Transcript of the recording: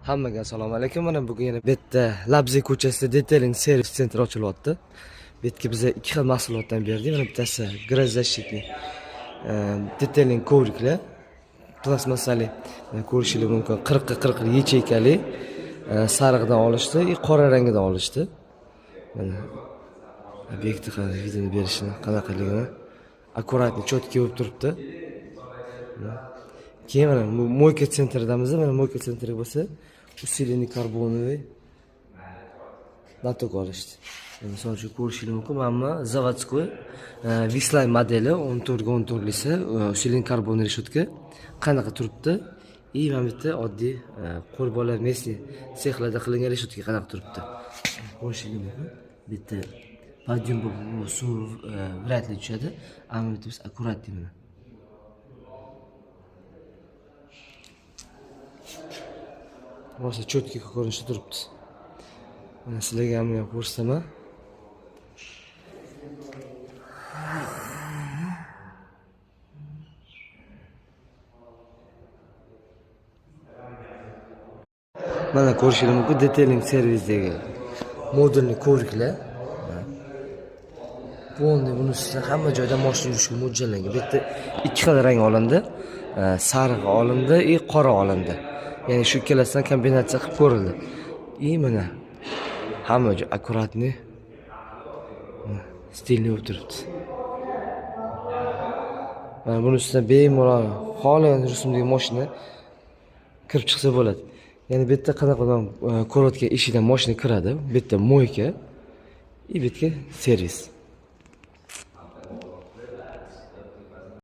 Hammaga assalomu alaykum. Mana bugun yana bu yerda Labzak ko'chasida Detailing Service Center ochilyapti. Bu yerga biza ikki xil mahsulotdan berdik. Mana bittasi грозозащитный detailing kovriklar, plastmassali, ko'rishingiz mumkin, 40 ga 40 yacheykali, sarig'idan olishdi и qora rangidan olishdi. Mana obyektni qanaqa видini berishini, qanaqaligini, аккуратный, четкий bo'lib turibdi. Keyin mana bu мойка центр damiz. Mana мойка центр i bo'lsa, усиленный карбоновый лоток olishdi. Misol uchun, ko'rishingiz mumkin, mana bu заводской Vislay modeli 14 ga 14lisi, усиленный карбон решетка qanaqa turibdi и mana bu yerda oddiy qo'l bola местный sexlarda qilingan решетка qanaqa turibdi, ko'rishingiz mumkin. Bu yerda подъем bo'lib suv вряд ли tushadi, ammo bu yerda biz аккуратный, mana rosa четкий ko'rinishda turibdi. Mana sizlarga ham ham ko'rsataman. Mana ko'rishingiz mumkin, Detailing servisdagi модульный kovriklar. Полный buni ustida hamma joyda moshina yurishga mo'ljallangan. Bu yerda ikki xil rang olindi. Sariq olindi и qora olindi. Ya'ni shu ikkalasidan kombinatsiya qilib ko'rildi. И mana hamma joy аккуратный, стильный bo'lib turibdi. Mana buni ustidan bemalol xohlagan rusumdagi moshina kirib chiqsa bo'ladi. Ya'ni bu yerda qanaqa ko'rayotgan eshikdan moshina kiradi. Bu yerda мойка и bu yerga servis.